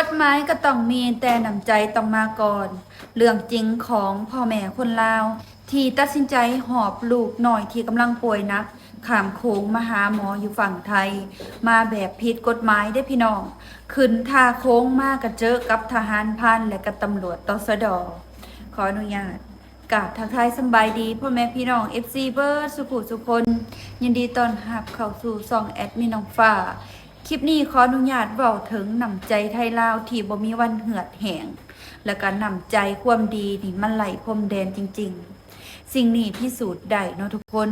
ກົດໝາຍກໍຕ້ອງມີ, ແຕ່ນ້ຳໃຈຕ້ອງມາກ່ອນ. ເລື່ອງຈິງຂອງພໍ່ແມ່ຄົນລາວ ທີ່ຕັດສິນໃຈຫອບລູກນ້ອຍທີ່ກຳລັງປ່ວຍໜັກ ຂ້າມໂຂງມາຫາໝໍຢູ່ຝັ່ງໄທ ມາແບບຜິດກົດໝາຍເດ້ພີ່ນ້ອງ. ຂຶ້ນທ່າໂຂງມາກໍເຈີກັບທະຫານພານ ແລະ ກັບຕຳຫຼວດ ຕສດ. ຂໍອະນຸຍາດກາບທັກທາຍສຳບາຍດີພໍ່ແມ່ພີ່ນ້ອງ ເອັຟຊີ ເບິດສູ່ຜູ້ສູ່ຄົນ. ຍິນດີຕ້ອນຮັບເຂົ້າສູ່ຊ່ອງແອດມິນນ້ອງຟ້າ. ຄລິບນີ້ຂໍອະນຸຍາດເວົ້າເຖິງນ້ຳໃຈໄທລາວທີ່ບໍ່ມີວັນເຫືອດແຫ້ງ ແລ້ວກໍນ້ຳໃຈຄວາມດີນີ້ມັນໄຮ້ພົມແດນຈິງໆ. ສິ່ງນີ້ພິສູດໄດ້ເນາະທຸກຄົນ,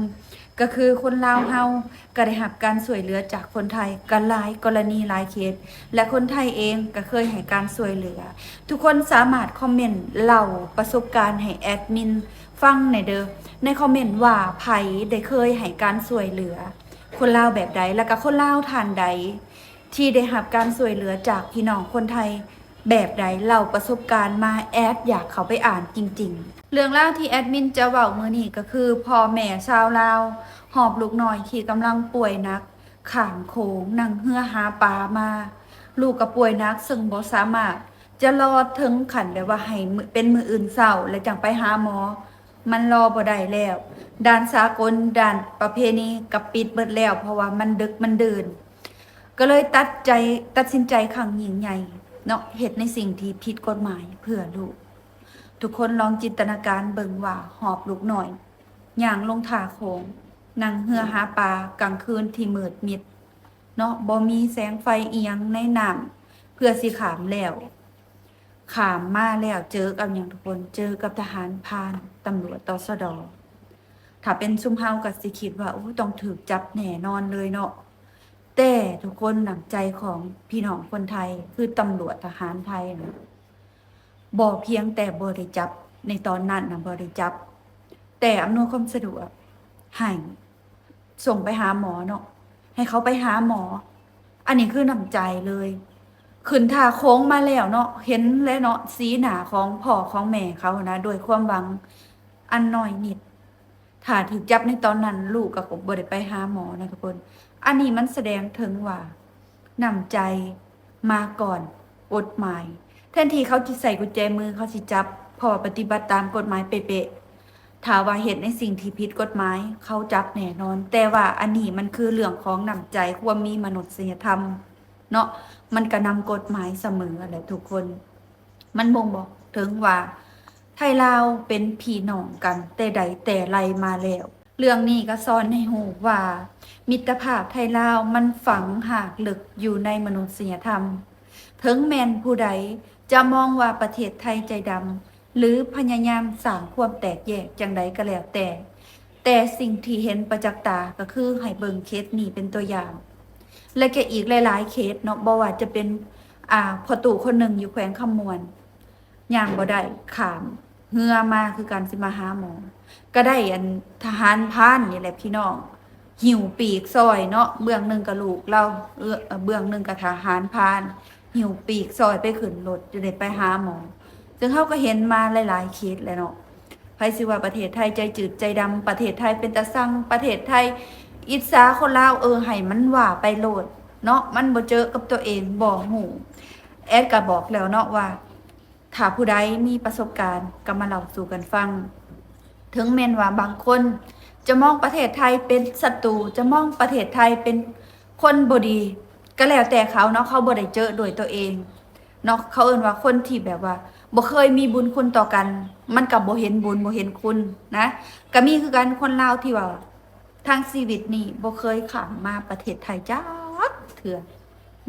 ກໍຄືຄົນລາວເຮົາກໍໄດ້ຮັບການຊ່ວຍເຫຼືອຈາກຄົນໄທ ກໍຫຼາຍກໍລະນີຫຼາຍເຄສ ແລະ ຄົນໄທເອງກໍເຄີຍໃຫ້ການຊ່ວຍເຫຼືອ. ທຸກຄົນສາມາດຄອມເມັນເລົ່າປະສົບການໃຫ້ແອດມິນຟັງແດ່ເດີ້ ໃນຄອມເມັນວ່າໃຜໄດ້ເຄີຍໃຫ້ການຊ່ວຍເຫຼືອ ຄົນລາວແບບໃດ ແລ້ວກະຄົນລາວທ່ານໃດທີ່ໄດ້ຮັບການຊ່ວຍເຫຼືອຈາກພີ່ນ້ອງຄົນໄທແບບໃດ ເລົ່າປະສົບການມາ ແອດຢາກເຂົ້າໄປອ່ານຈິງໆ. ເລື່ອງລາວທີ່ແອດມິນຈະເວົ້າມື້ນີ້ກໍຄື ພໍ່ແມ່ຊາວລາວຫອບລູກນ້ອຍທີ່ກຳລັງປ່ວຍໜັກ ຂ້າມໂຂງ ນັ່ງເຮືອຫາປາມາ. ລູກກໍປ່ວຍໜັກ ເຊິ່ງບໍ່ສາມາດຈະລໍເຖິງຂັ້ນແບບວ່າໃຫ້ມື້ ເປັນມື້ອື່ນເຊົ້າ ແລ້ວຈັ່ງໄປຫາໝໍ. ມັນລໍບໍ່ໄດ້ແລ້ວ. ດ່ານສາກົນ, ດ່ານປະເພນີກໍປິດເບິດແລ້ວ ເພາະວ່າມັນດຶກມັນດື່ນ. ກໍເລີຍຕັດໃຈ ຕັດສິນໃຈຄັ້ງຍິ່ງໃຫຍ່ເນາະ, ເຮັດໃນສິ່ງທີ່ຜິດກົດໝາຍເພື່ອລູກ. ທຸກຄົນລອງຈິນຕະນາການເບິ່ງວ່າ ຫອບລູກນ້ອຍ ຍ່າງລົງທ່າໂຂງ, ນັ່ງເຮືອຫາປາກາງຄືນທີ່ມືດມິດເນາະ, ບໍ່ມີແສງໄຟອີ່ຫຍັງໃນນ້ຳ ເພື່ອຊິຂ້າມແລ້ວ. ຂ້າມມາແລ້ວເຈີກັບຫຍັງທຸກຄົນ? ເຈີກັບທະຫານພານ, ຕຳຫຼວດ ຕສດ. ຖ້າເປັນຊຸມເຮົາກໍຊິຄິດວ່າ ໂອ້ ຕ້ອງຖືກຈັບແນ່ນອນເລີຍເນາະ. ແຕ່ທຸກຄົນ, ນ້ຳໃຈຂອງພີ່ນ້ອງຄົນໄທ ຄືຕຳຫຼວດທະຫານໄທນະ ບໍ່ພຽງແຕ່ບໍ່ໄດ້ຈັບ, ໃນຕອນນັ້ນນະບໍ່ໄດ້ຈັບ, ແຕ່ອຳນວຍຄວາມສະດວກໃຫ້ ສົ່ງໄປຫາໝໍເນາະ, ໃຫ້ເຂົາໄປຫາໝໍ. ອັນນີ້ຄືນ້ຳໃຈເລີຍ. ຂຶ້ນທ່າໂຂງມາແລ້ວເນາະ, ເຫັນແລ້ວເນາະ ສີໜ້າຂອງພໍ່ຂອງແມ່ເຂົານະ ດ້ວຍຄວາມຫວັງອັນນ້ອຍນິດ. ຖ້າຖືກຈັບໃນຕອນນັ້ນ ລູກກໍບໍ່ໄດ້ໄປຫາໝໍນະທຸກຄົນ. ອັນນີ້ມັນສະແດງເຖິງວ່າ ນ້ຳໃຈມາກ່ອນກົດໝາຍ. ແທນທີ່ເຂົາຊິໃສ່ກຸນແຈມື ເຂົາຊິຈັບ ເພາະວ່າປະຕິບັດຕາມກົດໝາຍເປະໆ. ຖ້າວ່າເຮັດໃນສິ່ງທີ່ຜິດກົດໝາຍ ເຂົາຈັບແນ່ນອນ. ແຕ່ວ່າອັນນີ້ມັນຄືເລື່ອງຂອງນ້ຳໃຈ, ຄວາມມີມະນຸດສະຍະທຳເນາະ, ມັນກະນຳກົດໝາຍສະເໝີແຫຼະທຸກຄົນ. ມັນບົ່ງບອກເຖິງວ່າ ໄທລາວເປັນພີ່ນ້ອງກັນແຕ່ໃດແຕ່ໄລມາແລ້ວ. ເລື່ອງນີ້ກໍສອນໃຫ້ຮູ້ວ່າ ມິດຕະພາບໄທລາວມັນຝັງຮາກເລິກຢູ່ໃນມະນຸດສະຍະທຳ. ເຖິງແມ່ນຜູ້ໃດຈະມອງວ່າປະເທດໄທໃຈດຳ ຫຼື ພະຍາຍາມສ້າງຄວາມແຕກແຍກຈັ່ງໃດກໍແລ້ວແຕ່, ແຕ່ສິ່ງທີ່ເຫັນປະຈັກຕາກໍຄືໃຫ້ເບິ່ງເຄສນີ້ເປັນຕົວຢ່າງ ແລະ ກໍອີກຫຼາຍໆເຄສເນາະ, ບໍ່ວ່າຈະເປັນ ອ່າ ພໍ່ຕູ້ຄົນໜຶ່ງຢູ່ແຂວງຄຳມ່ວນ ຍ່າງບໍ່ໄດ້ ຂ້າມເຮືອມາຄືກັນ ຊິມາຫາໝໍ ກໍໄດ້ອັນທະຫານພານນີ້ແຫຼະພີ່ນ້ອງ ຫິ້ວປີກຊ່ອຍເນາະ, ເບື້ອງໜຶ່ງກໍລູກລາວ ເອື້ອ ເບື້ອງໜຶ່ງກໍທະຫານພານ ຫິ້ວປີກຊ່ອຍໄປຂຶ້ນລົດ ຈະໄດ້ໄປຫາໝໍ. ເຊິ່ງເຮົາກໍເຫັນມາຫຼາຍໆເຄສແລ້ວເນາະ. ໃຜຊິວ່າປະເທດໄທໃຈຈືດໃຈດຳ, ປະເທດໄທເປັນຕາຊັງ, ປະເທດໄທອິດສາຄົນລາວ, ເອີ ໃຫ້ມັນວ່າໄປໂລດເນາະ, ມັນບໍ່ເຈີກັບຕົວເອງ ບໍ່ຮູ້. ແອດກໍບອກແລ້ວເນາະວ່າ ຖ້າຜູ້ໃດມີປະສົບການກໍມາເລົ່າສູ່ກັນຟັງ. ເຖິງແມ່ນວ່າບາງຄົນຈະມອງປະເທດໄທເປັນສັດຕູ, ຈະມອງປະເທດໄທເປັນຄົນບໍ່ດີ ກໍແລ້ວແຕ່ເຂົາເນາະ, ເຂົາບໍ່ໄດ້ເຈີດ້ວຍຕົວເອງເນາະ. ເຂົາເອີ້ນວ່າຄົນທີ່ແບບວ່າບໍ່ເຄີຍມີບຸນຄຸນຕໍ່ກັນ, ມັນກໍບໍ່ເຫັນບຸນບໍ່ເຫັນຄຸນນະ. ກໍມີຄືກັນ ຄົນລາວທີ່ວ່າທັງຊີວິດນີ້ບໍ່ເຄີຍຂ້າມມາປະເທດໄທຈັກເທື່ອ,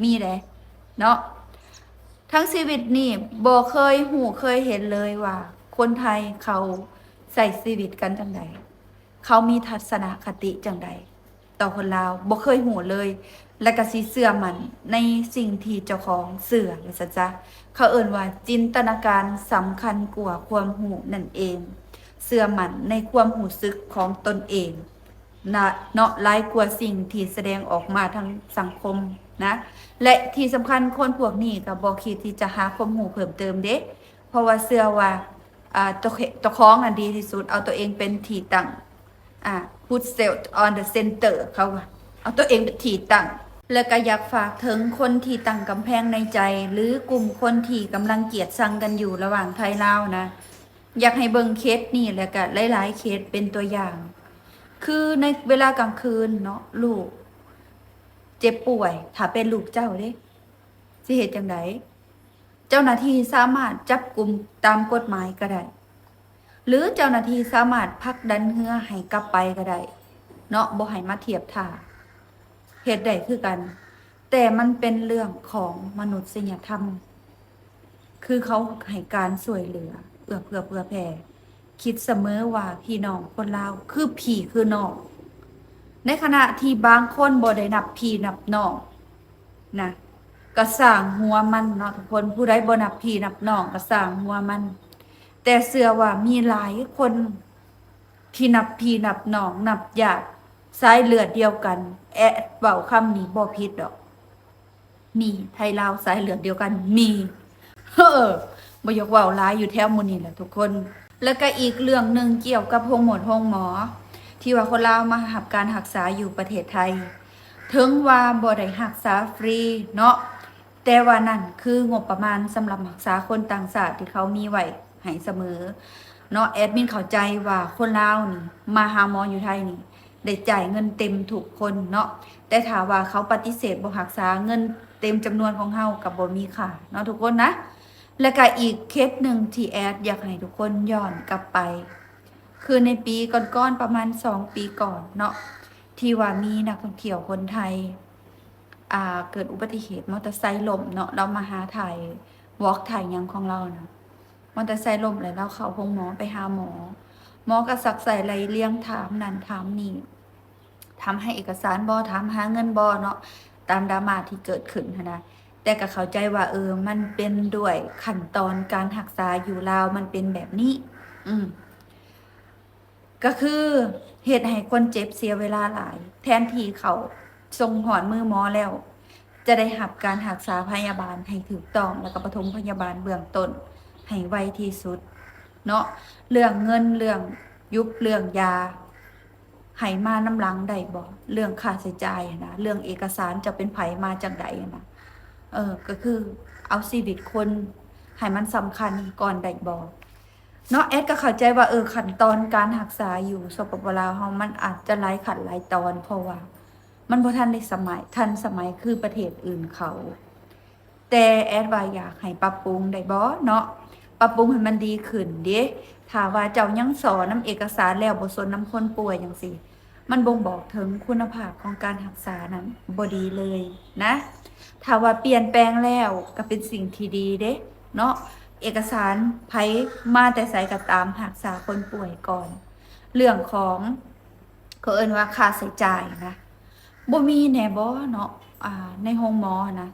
ມີເດ້ເນາະ. ທັງຊີວິດນີ້ບໍ່ເຄີຍຮູ້ເຄີຍເຫັນເລີຍວ່າຄົນໄທເຂົາໃຊ້ຊີວິດກັນຈັ່ງໃດ, ເຂົາມີທັດສະນະຄະຕິຈັ່ງໃດຕໍ່ຄົນລາວ, ບໍ່ເຄີຍຮູ້ເລີຍ ແລະ ກະຊິເຊື່ອໝັ້ນໃນສິ່ງທີ່ເຈົ້າຂອງເຊື່ອວ່າຊັ້ນຊະ. ເຂົາເອີ້ນວ່າຈິນຕະນາການສຳຄັນກວ່າຄວາມຮູ້ນັ້ນເອງ, ເຊື່ອໝັ້ນໃນຄວາມຮູ້ສຶກຂອງຕົນເອງ ນະ ເນາະ ຫຼາຍກວ່າສິ່ງທີ່ສະແດງອອກມາທາງສັງຄົມນະ. ແລະ ທີ່ສຳຄັນ ຄົນພວກນີ້ກໍບໍ່ຄິດທີ່ຈະຫາຄວາມຮູ້ເພີ່ມເຕີມເດ້, ເພາະວ່າເຊື່ອວ່າ ອ່າ ຕົວເຂ- ຕົວຂອງນັ້ນດີທີ່ສຸດ, ເອົາຕົວເອງເປັນທີ່ຕັ້ງ, ອ່າ put self on the center ເຂົາວ່າ ເອົາຕົວເອງເປັນທີ່ຕັ້ງ. ແລະກະຢາກຝາກເຖິງຄົນທີ່ຕັ້ງກຳແພງໃນໃຈ ຫຼື ກຸ່ມຄົນທີ່ກຳລັງກຽດຊັງກັນຢູ່ລະຫວ່າງໄທລາວນະ, ຢາກໃຫ້ເບິ່ງເຄສນີ້ ແລະກະຫຼາຍໆເຄສເປັນຕົວຢ່າງ. ຄືໃນເວລາກາງຄືນເນາະ ລູກເຈັບປ່ວຍ, ຖ້າເປັນລູກເຈົ້າເດ້ ຊິເຮັດຈັ່ງໃດ? ເຈົ້າໜ້າທີ່ສາມາດຈັບກຸມຕາມກົດໝາຍກໍໄດ້ ຫຼື ເຈົ້າໜ້າທີ່ສາມາດຜັກດັນເຮືອໃຫ້ກັບໄປກໍໄດ້ເນາະ, ບໍ່ໃຫ້ມາທຽບທ່າ, ເຮັດໄດ້ຄືກັນ. ແຕ່ມັນເປັນເລື່ອງຂອງມະນຸດສະຍະທຳ, ຄືເຂົາໃຫ້ການຊ່ວຍເຫຼືອ ເອື້ອເຟື້ອເຜື່ອແຜ່, ຄິດສະເໝີວ່າພີ່ນ້ອງຄົນລາວຄືພີ່ຄືນ້ອງ, ໃນຂະນະທີ່ບາງຄົນບໍ່ໄດ້ນັບພີ່ນັບນ້ອງນະ, ກໍຊ່າງຫົວມັນເນາະທຸກຄົນ, ຜູ້ໃດບໍ່ນັບພີ່ນັບນ້ອງກໍຊ່າງຫົວມັນ. ແຕ່ເຊື່ອວ່າມີຫຼາຍຄົນທີ່ນັບພີ່ນັບນ້ອງ, ນັບຍາດສາຍເລືອດດຽວກັນ, ແອດເວົ້າຄຳນີ້ບໍ່ຜິດດອກ. ມີ, ໄທລາວສາຍເລືອດດຽວກັນມີ. ເອີ ບໍ່ຢາກເວົ້າຫຼາຍ, ຢູ່ແຖວໝູ່ນີ້ແຫຼະທຸກຄົນ. ແລ້ວກະອີກເລື່ອງໜຶ່ງກ່ຽວກັບໂຮງໝົດໂຮງໝໍ ທີ່ວ່າຄົນລາວມາຮັບການຮັກສາຢູ່ປະເທດໄທ, ເຖິງວ່າບໍ່ໄດ້ຮັກສາຟຣີເນາະ, ແຕ່ວ່ານັ້ນຄືງົບປະມານສຳລັບຮັກສາຄົນຕ່າງຊາດທີ່ເຂົາມີໄວ້ໃຫ້ສະເໝີເນາະ. ແອດມິນເຂົ້າໃຈວ່າຄົນລາວນີ້ມາຫາໝໍຢູ່ໄທນີ້ ໄດ້ຈ່າຍເງິນເຕັມທຸກຄົນເນາະ, ແຕ່ຖ້າວ່າເຂົາປະຕິເສດບໍ່ຮັກສາເງິນເຕັມຈຳນວນຂອງເຮົາ ກໍບໍ່ມີຄ່າເນາະທຸກຄົນນະ. ແລ້ວກະອີກເຄສໜຶ່ງທີ່ແອດຢາກໃຫ້ທຸກຄົນຍ້ອນກັບໄປ ຄືໃນປີກ່ອນໆ ປະມານສອງປີກ່ອນເນາະ ທີ່ວ່າມີນັກທ່ອງທ່ຽວຄົນໄທ ອ່າ ເກີດອຸບັດຕິເຫດມໍເຕີໄຊລົ້ມເນາະ, ລາວມາຫາຖ່າຍວລັອກຖ່າຍຫຍັງຂອງລາວນະ, ມໍເຕີໄຊລົ້ມ ແລ້ວລາວເຂົ້າໂຮງໝໍ ໄປຫາໝໍ, ໝໍກໍຊັກໄຊໄລ່ລຽງ ຖາມນັ້ນຖາມນີ້ ຖາມໃຫ້ເອກະສານບໍ່ ຖາມຫາເງິນບໍ່ເນາະ, ຕາມດຣາມາທີ່ເກີດຂຶ້ນຫັ້ນນະ. ແຕ່ກໍເຂົ້າໃຈວ່າ ເອີ ມັນເປັນດ້ວຍຂັ້ນຕອນການຮັກສາຢູ່ລາວ ມັນເປັນແບບນີ້. ອືມ ກໍຄືເຮັດໃຫ້ຄົນເຈັບເສຍເວລາຫຼາຍ, ແທນທີ່ເຂົາສົ່ງຮອດມືໝໍແລ້ວ ຈະໄດ້ຮັບການຮັກສາພະຍາບານໃຫ້ຖືກຕ້ອງ ແລ້ວກໍປະຖົມພະຍາບານເບື້ອງຕົ້ນໃຫ້ໄວທີ່ສຸດເນາະ. ເລື່ອງເງິນ ເລື່ອງຢຸບ ເລື່ອງຢາ ໃຫ້ມານຳຫຼັງໄດ້ບໍ່? ເລື່ອງຄ່າໃຊ້ຈ່າຍຫັ້ນນະ, ເລື່ອງເອກະສານ ເຈົ້າເປັນໃຜ ມາຈັ່ງໃດຫັ້ນນະ, ເອີ ກໍຄືເອົາຊີວິດຄົນໃຫ້ມັນສຳຄັນກ່ອນໄດ້ບໍ່? ເນາະ, ແອດກໍເຂົ້າໃຈວ່າ ເອີ ຂັ້ນຕອນການຮັກສາຢູ່ ສປປ ລາວເຮົາ ມັນອາດຈະຫຼາຍຂັ້ນຫຼາຍຕອນ ເພາະວ່າມັນບໍ່ທັນໄດ້ສະໄໝ ທັນສະໄໝຄືປະເທດອື່ນເຂົາ. ແຕ່ແອດວ່າຢາກໃຫ້ປັບປຸງໄດ້ບໍ່ເນາະ? ປັບປຸງໃຫ້ມັນດີຂຶ້ນເດ້. ຖ້າວ່າເຈົ້າຍັງສໍ່ນຳເອກະສານແລ້ວບໍ່ສົນນຳຄົນປ່ວຍຈັ່ງຊີ້ ມັນບົ່ງບອກເຖິງຄຸນນະພາບຂອງການຮັກສານັ້ນບໍ່ດີເລີຍນະ. ຖ້າວ່າປ່ຽນແປງແລ້ວກໍເປັນສິ່ງທີ່ດີເດ້ເນາະ. ເອກະສານໃຜມາແຕ່ໃສກໍຕາມ ຮັກສາຄົນປ່ວຍກ່ອນ. ເລື່ອງຂອງ ເຂົາເອີ້ນວ່າຄ່າໃຊ້ຈ່າຍນະ ບໍ່ມີແດ່ບໍ່ເນາະ? ອ່າ ໃນໂຮງໝໍນະ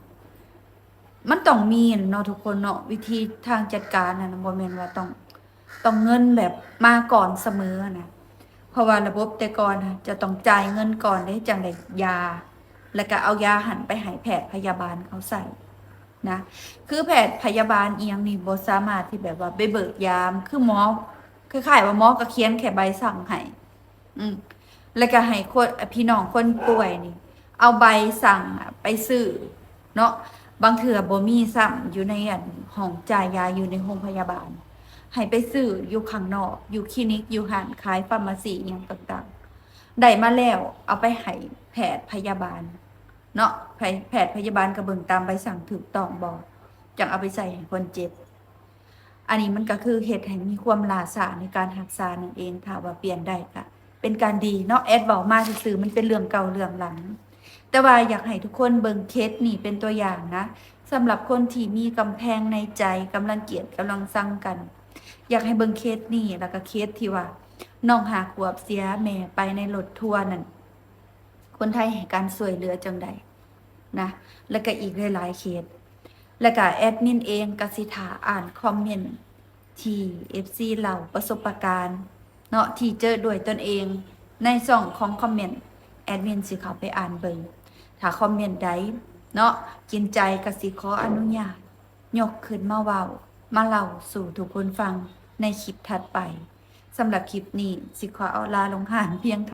ມັນຕ້ອງມີແຫຼະເນາະທຸກຄົນເນາະ, ວິທີທາງຈັດການຫັ້ນນະ ບໍ່ແມ່ນວ່າຕ້ອງ ຕ້ອງເງິນແບບມາກ່ອນສະເໝີນະ, ເພາະວ່າລະບົບແຕ່ກ່ອນນະ ຈະຕ້ອງຈ່າຍເງິນກ່ອນເດ້ ຈັ່ງໄດ້ຢາ ແລ້ວກະເອົາຢາຫັ້ນໄປໃຫ້ແພດພະຍາບານເຂົາໃຊ້ນະ. ຄືແພດພະຍາບານອີ່ຫຍັງນີ້ບໍ່ສາມາດທີ່ແບບວ່າໄປເບີກຢາ ຄືໝໍ ຄ້າຍໆວ່າໝໍກໍຂຽນແຄ່ໃບສັ່ງໃຫ້ ອືມ ແລ້ວກໍໃຫ້ຄົນ ພີ່ນ້ອງຄົນປ່ວຍນີ້ ເອົາໃບສັ່ງນະໄປຊື້ເນາະ, ບາງເທື່ອບໍ່ມີຊ້ຳຢູ່ໃນອັນຫ້ອງຈ່າຍຢາຢູ່ໃນໂຮງພະຍາບານ, ໃຫ້ໄປຊື້ຢູ່ຂ້າງນອກ ຢູ່ຄລີນິກ ຢູ່ຮ້ານຂາຍຟາມາຊີ ອີ່ຫຍັງຕ່າງໆ, ໄດ້ມາແລ້ວເອົາໄປໃຫ້ແພດພະຍາບານເນາະ, ໃຫ້ແພດພະຍາບານກໍເບິ່ງຕາມໃບສັ່ງຖືກຕ້ອງບໍ່ ຈັ່ງເອົາໄປໃຊ້ໃຫ້ຄົນເຈັບ. ອັນນີ້ມັນກໍຄືເຮັດໃຫ້ມີຄວາມຫຼ້າຊ້າໃນການຮັກສານັ້ນເອງ. ຖ້າວ່າປ່ຽນໄດ້ກໍເປັນການດີເນາະ, ແອດເວົ້າມາຊື່ໆ ມັນເປັນເລື່ອງເກົ່າເລື່ອງຫຼັງ. ແຕ່ວ່າຢາກໃຫ້ທຸກຄົນເບິ່ງເຄສນີ້ເປັນຕົວຢ່າງນະ, ສຳລັບຄົນທີ່ມີກຳແພງໃນໃຈ, ກຳລັງກຽດ ກຳລັງຊັງກັນ, ຢາກໃຫ້ເບິ່ງເຄສນີ້ ແລ້ວກໍເຄສທີ່ວ່ານ້ອງຫ້າຂວບເສຍແມ່ໄປໃນລົດທົວນັ້ນ, ຄົນໄທໃຫ້ການຊ່ວຍເຫຼືອຈັ່ງໃດນະ, ແລ້ວກໍອີກຫຼາຍໆເຄສ. ແລ້ວກະແອດມິນເອງກະຊິຖ້າອ່ານຄອມເມັນທີ່ເອັຟຊີເລົ່າປະສົບປະການເນາະ ທີ່ເຈີດ້ວຍຕົນເອງໃນຊ່ອງຂອງຄອມເມັນ, ແອດມິນຊິເຂົ້າໄປອ່ານເບິ່ງ. ຖ້າຄອມເມັນໃດເນາະກິນໃຈ ກະຊິຂໍອະນຸຍາດຍົກຂຶ້ນມາເວົ້າ ມາເລົ່າສູ່ທຸກຄົນຟັງໃນຄລິບຖັດໄປ. ສຳລັບຄລິບນີ້ຊິຂໍເອົາລາລົງຫານພຽງເທົ່າ